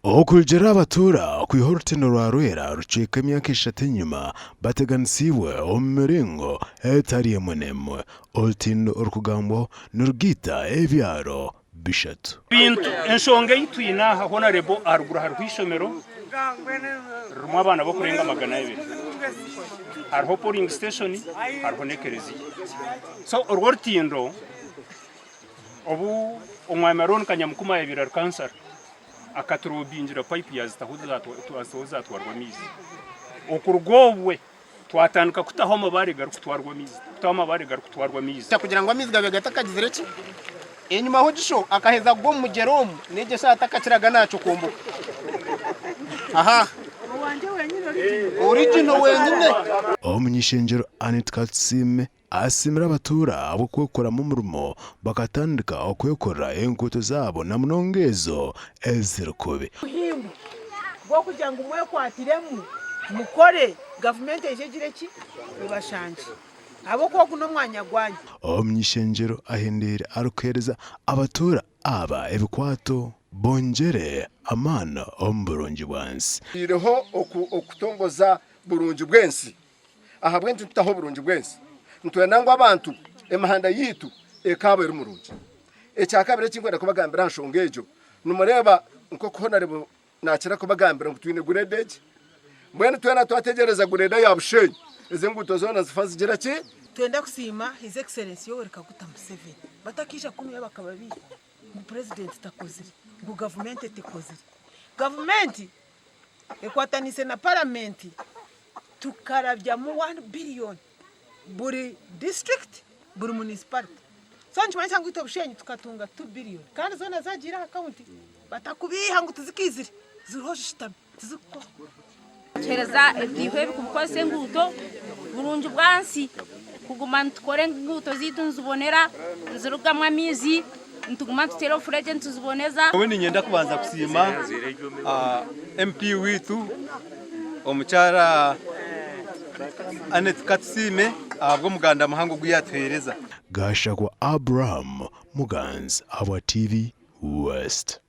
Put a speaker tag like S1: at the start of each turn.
S1: Okurugiirira abatuura kwiha orutindo rwa Lwera rucweka emyaka eshatu enyima bateganisiibwe omu miringo etari emwe n'emwe. Orutindo orukugambwaho nirugaita ebyaro bishatu.
S2: Bintu enshonga ei twine aha Honarebo aharuguru hariho eishomero ririmu abaana bakurenga 200 hariho polling station hariho n'ekereziya so orwo orutindo obu omwami Arooni Kanyamukuma yabaire ari kansara akaturobingira payipu yazitaho zatwarwa amaizi okuruga obwe twatandika kutaho amabaare garikutwarwa amaizi kutaho amabaare garikutwarwa amaizi.
S3: Kugira ngu amaizi gabe gatakagizire ki enyimaho gisho akaheza kugwa omu mugyera omu n'egyo eshaaha atakakiraga naacokomboka aha original wenyine.
S1: Omuny'ishengyero Annet Katusiime Asiimire abatuura ahabw'okwekoramu omurimo bakatandika okwekorera enguuto zaabo na munonga ezo eziri kubi.
S4: Omuhimbo gw'okugira ngu mwekwatiremu mukore, gavumenti eije egire ki? Ebashangye ahabw'okuba ogu n'omwanya gwanyu.
S1: Omuny'ishengyero ahendeire arikuheereza abatuura aba ebikwato bongyere amaani omu burungi bwansi.
S5: Haireho okutongoza burungi bw'ensi. Ahabw'enki nitutaho oburungi bw'ensi? Nitwenda ngu abantu emihanda yaitu ekaaba eri murungi. Ekyakabiri eki ndikwenda kubagambira aha nshonga egyo, nimureeba nk'oku Honarebo naakira kubagambira ngu twine gureda egi. Mbwenu twena twategyereza gureda ya Bushenyi, ezi enguuto zoona zifa zigira ki?
S4: Twenda kusiima His Excellency Yoweri Kaguta Museveni batakiija kunuya bakababiiha ngu Purezidenti takozire, ngu gavumenti tekozire. Gavumenti ekwataniise na Paramenti tukarabyamu wani biriyoni buri disiturikiti, buri munisiparite. So nikimanyisa ngu itwe Bushenyi tukatunga tu biriyoni kandi zoona zagiire aha kaunti batakubiiha ngu tizikiizire, ziriho zishutami tizikukora.
S6: Tuheereza ebiiho ebi kubikozesa enguuto burungi bwansi kuguma nitukora enguuto zaitu nizibonera nizirugamu amaizi nituguma nituteera obufuregye nituziboneza.
S7: Nyowe niinyenda kubanza kusiima MP waitu omukyara Annet Katusiime ahabw'omuganda muhango ogu yaatuheereza.
S1: Gashakwa Abraham Muganzi ahabwa TV West.